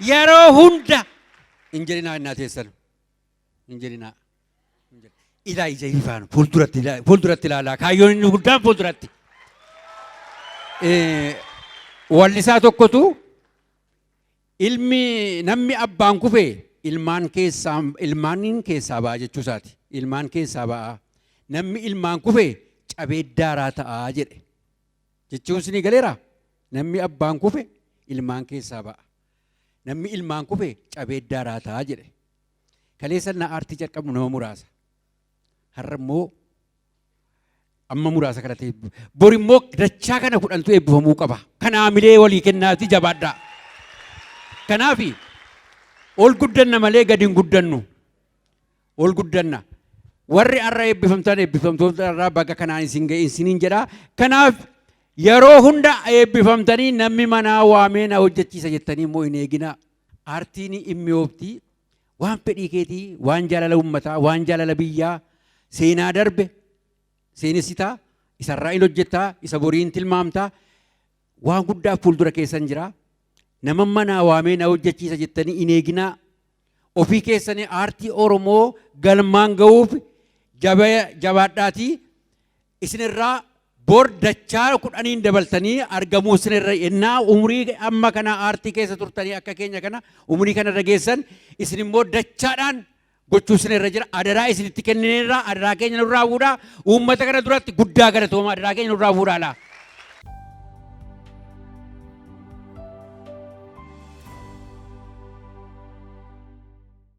Yeroo hunda hin jedhinaa innaa teessan. Hin jedhinaa. Ilaa ija ifaan fuulduratti fuulduratti ilaalaa. Kaayyoon inni guddaan fuulduratti. Wallisaa tokkotu ilmi namni abbaan kufe ilmaan keessaa ilmaaniin keessaa ba'a jechuu isaati. Ilmaan keessaa ba'a. Namni ilmaan kufe cabee daaraa ta'a jedhe. Jechuun isinii galeeraa? Namni abbaan kufe ilmaan keessaa ba'a. Namni ilmaan kufe cabee daaraa ta'a jedhe. Kaleessa na aartii jalqabnu nama muraasa. Har'a immoo amma muraasa kana ta'e bor immoo dachaa kana kudhantu eebbifamuu qaba. Kana hamilee walii kennaati jabaadhaa. Kanaaf ol guddanna malee gadi hin guddannu. Ol guddanna. Warri har'a eebbifamtan eebbifamtoota irraa baga kanaan isin ga'e isiniin jedha. Kanaaf yeroo hunda eebbifamtanii namni manaa waamee na hojjechiisa jettanii immoo hin eeginaa. Aartiin hin mi'oofti. Waan fedhii keetii, waan jaalala uummataa, waan jaalala biyyaa, seenaa darbe seenessitaa, isarraa hin hojjettaa, isa borii hin tilmaamtaa, waan guddaa fuuldura keessan jira. Nama manaa waamee na hojjechiisa jettanii hin eeginaa. Ofii keessanii aartii Oromoo galmaan ga'uuf jabaadhaatii isinirraa bor dachaa kudhaniin dabaltanii argamuu isinirra ennaa umurii amma kana aartii keessa turtanii akka keenya kana umurii kana irra geessan isin immoo dachaadhaan gochuu isinirra jira. Adaraa isinitti kennineerra, adaraa keenya nurraa fuudhaa. Uummata kana duratti guddaa galatooma, adaraa keenya nurraa fuudhaa laa.